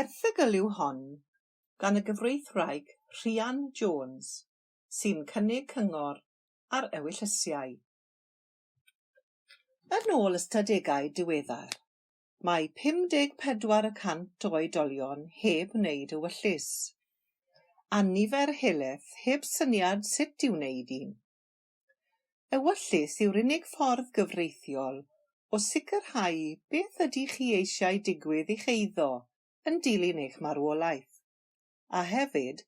Erthygl yw hon gan y gyfreithwraig Rhian Jones sy'n cynnig cyngor ar ewyllysiau. Yn ôl ystadegau diweddar, mae 54 y cant o oedolion heb wneud ewyllys, a nifer helaeth heb syniad sut i wneud un. Ewyllys yw'r unig ffordd gyfreithiol o sicrhau beth ydych chi eisiau digwydd i'ch eiddo yn dilyn eich marwolaeth, a hefyd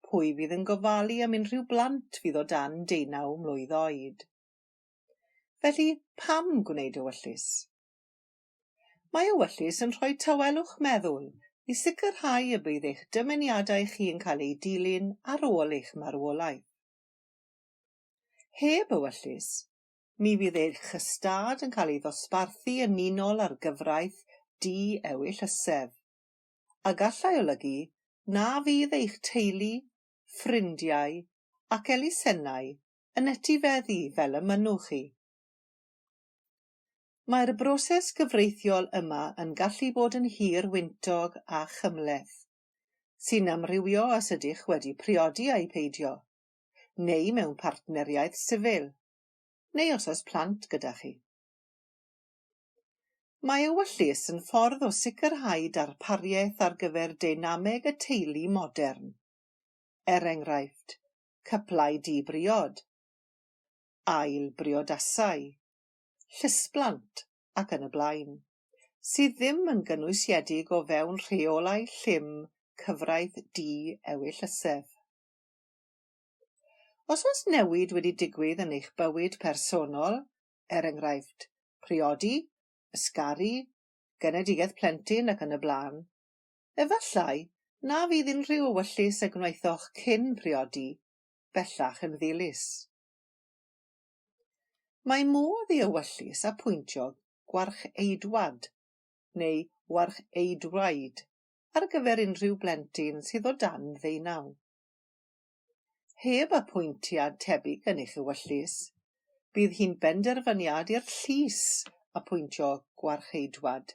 pwy fydd yn gofalu am unrhyw blant fydd o dan deunaw mlwydd oed. Felly, pam gwneud ewyllys? Mae ewyllys yn rhoi tawelwch meddwl i sicrhau y bydd eich dymuniadau chi yn cael eu dilyn ar ôl eich marwolaeth. Heb ewyllys, mi fydd eich ystâd yn cael ei ddosbarthu yn unol â'r gyfraith di-ewyllysedd, a gallai olygu na fydd eich teulu, ffrindiau ac elusennau yn etifeddu fel y mynnwch chi. Mae'r broses gyfreithiol yma yn gallu bod yn hir wyntog a chymhleth, sy'n amrywio os ydych wedi priodi ai peidio. neu mewn partneriaeth sifil, neu os oes plant gyda chi. Mae ewyllys yn ffordd o sicrhau darpariaeth ar gyfer deinameg y teulu modern, er enghraifft, cyplau di-briod, ail briodasau, llysblant ac yn y blaen, sydd ddim yn gynwysiedig o fewn rheolau llym cyfraith di-ewyllysedd. Os oes newid wedi digwydd yn eich bywyd personol, er enghraifft, priodi, ysgaru, genedigaeth plentyn ac yn y blaen, efallai na fydd unrhyw ewyllys y gwnaethoch cyn priodi bellach yn ddilys. Mae modd i ewyllys apwyntio gwarcheidwad neu warcheidwaid ar gyfer unrhyw blentyn sydd o dan ddeunaw. Heb apwyntiad tebyg yn eich ewyllys, bydd hi'n benderfyniad i'r llys apwyntio gwarcheidwad,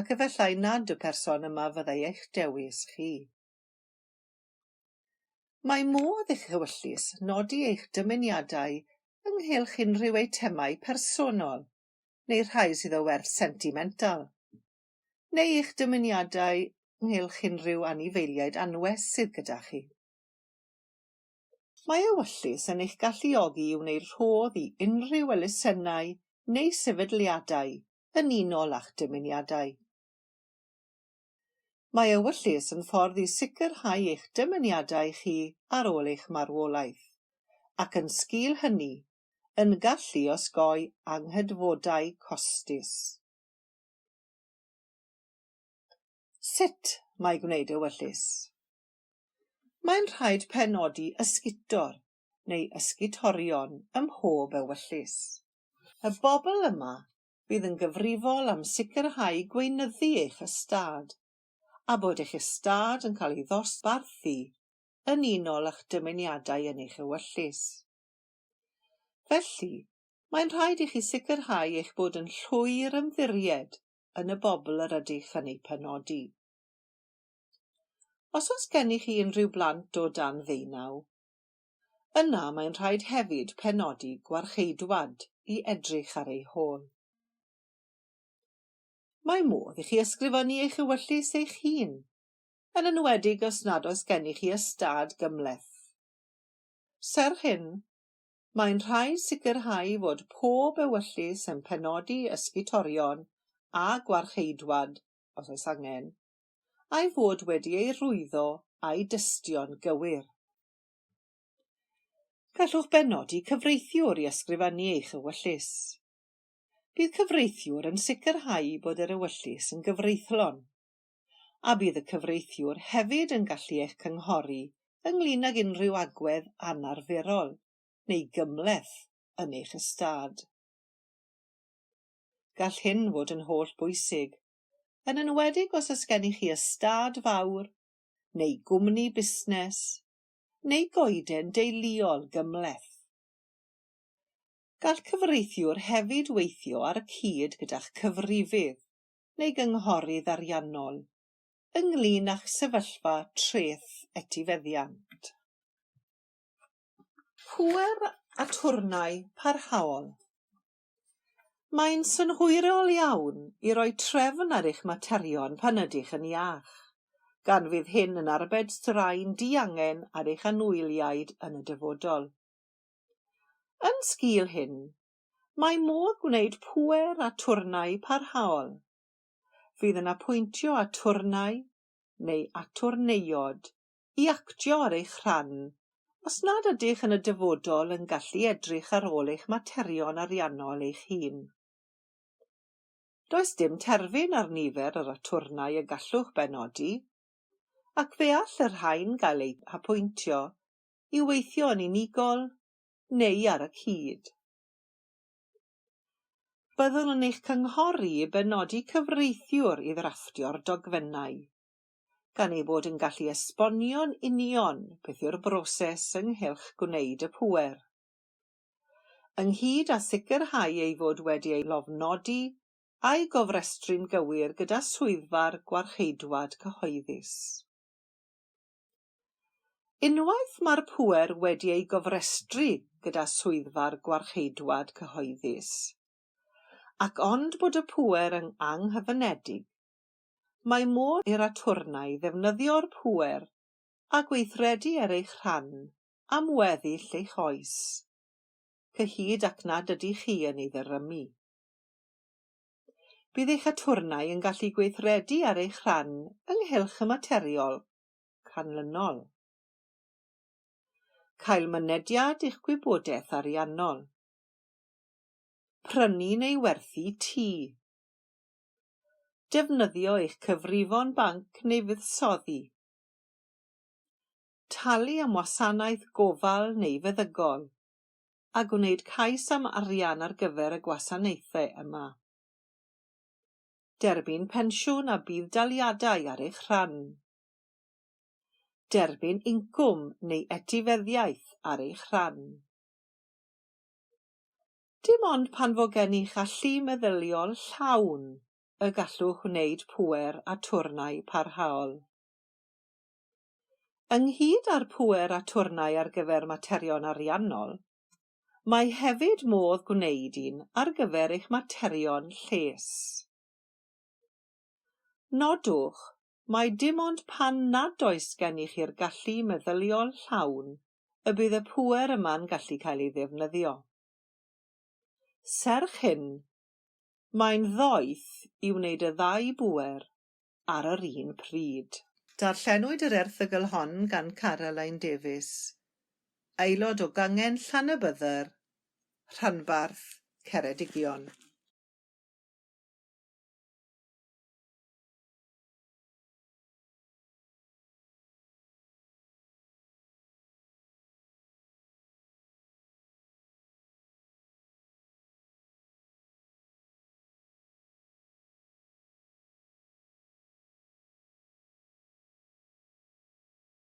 ac efallai nad y person yma fyddai eich dewis chi. Mae modd i'ch ewyllys nodi eich dymuniadau ynghylch unrhyw eitemau personol neu rhai sydd o werth sentimental, neu eich dymuniadau ynghylch unrhyw anifeiliaid anwes sydd gyda chi. Mae ewyllys yn eich galluogi i wneud rhodd i unrhyw elusennau neu sefydliadau yn unol â'ch dymuniadau. Mae ewyllys yn ffordd i sicrhau eich dymuniadau chi ar ôl eich marwolaeth, ac yn sgil hynny, yn gallu osgoi anghydfodau costus. Sut mae gwneud ewyllys? Mae'n rhaid penodi ysgutor neu ysgutorion ym mhob ewyllys. Y bobl yma fydd yn gyfrifol am sicrhau gweinyddu eich ystâd, a bod eich ystâd yn cael ei ddosbarthu yn unol â'ch dymuniadau yn eich ewyllys. Felly, mae'n rhaid i chi sicrhau eich bod yn llwyr ymddiried yn y bobl yr ydych yn eu penodi. Os oes gennych chi unrhyw blant o dan ddeunaw, yna mae'n rhaid hefyd penodi gwarcheidwad i edrych ar eu hôl. Mae modd i chi ysgrifennu eich ewyllys eich hun, yn enwedig os nad oes gennych chi ystâd gymhleth. Serch hyn, Mae'n rhaid sicrhau fod pob ewyllys yn penodi ysgutorion a gwarcheidwad, os oes angen, a'i fod wedi ei rwyddo a'i dystio'n gywir. Gallwch benodi cyfreithiwr i ysgrifennu eich ewyllys. Bydd cyfreithiwr yn sicrhau bod yr ewyllys yn gyfreithlon, a bydd y cyfreithiwr hefyd yn gallu eich cynghori ynglŷn ag unrhyw agwedd anarferol neu gymhleth yn eich ystâd. Gall hyn fod yn holl bwysig, yn enwedig os oes gennych chi ystâd fawr, neu gwmni busnes, neu goeden deuluol gymhleth. Gall cyfreithiwr hefyd weithio ar y cyd gyda'ch cyfrifydd neu gynghorydd ariannol. ynglŷn â'ch sefyllfa treth etifeddiant. Pŵer atwrnai parhaol. Mae'n synhwyrol iawn i roi trefn ar eich materion pan ydych yn iach, gan fydd hyn yn arbed straen diangen ar eich anwyliaid yn y dyfodol. Yn sgil hyn, mae modd gwneud pŵer atwrnai parhaol, fydd yn apwyntio atwrnai neu atwrneiod i actio ar eich rhan os nad ydych yn y dyfodol yn gallu edrych ar ôl eich materion ariannol eich hun. Does dim terfyn ar nifer yr atwrnai y gallwch benodi, ac fe all y rhain gael eu hapwyntio i weithio yn unigol neu ar y cyd. Byddwn yn eich cynghori i benodi cyfreithiwr i ddrafftio'r dogfennau. gan ei bod yn gallu esbonio'n union beth yw'r broses ynghylch gwneud y pŵer. Ynghyd â sicrhau ei fod wedi ei lofnodi a'i gofrestru'n gywir gyda Swyddfa'r Gwarcheidwad Cyhoeddus. Unwaith mae'r pŵer wedi ei gofrestru gyda Swyddfa'r Gwarcheidwad Cyhoeddus, ac ond bod y pŵer yn anghyfyngedig, Mae modd i'r atwrnai ddefnyddio'r pŵer a gweithredu ar eich rhan am weddill eich oes, cyhyd ac nad ydych chi yn ei ddirymu. Bydd eich atwrnai yn gallu gweithredu ar eich rhan ynghylch y materion canlynol. Cael mynediad i'ch gwybodaeth ariannol. Prynu neu werthu tŷ. Defnyddio eich cyfrifon banc neu fuddsoddi. Talu am wasanaeth gofal neu feddygol, a gwneud cais am arian ar gyfer y gwasanaethau yma. Derbyn pensiwn a budd-daliadau ar eich rhan. Derbyn incwm neu etifeddiaeth ar eich rhan. Dim ond pan fo gennych allu meddyliol llawn y gallwch wneud pŵer atwrnai parhaol. Ynghyd â'r pŵer atwrnai ar gyfer materion ariannol, mae hefyd modd gwneud un ar gyfer eich materion lles. Nodwch mai dim ond pan nad oes gennych chi'r gallu meddyliol llawn y bydd y pŵer yma'n gallu cael ei ddefnyddio. Serch hyn, mae'n ddoeth i wneud y ddau bŵer ar yr un pryd. Darllenwyd yr erthygl hon gan Caroline Davies, aelod o gangen Llanybydder, rhanbarth Ceredigion.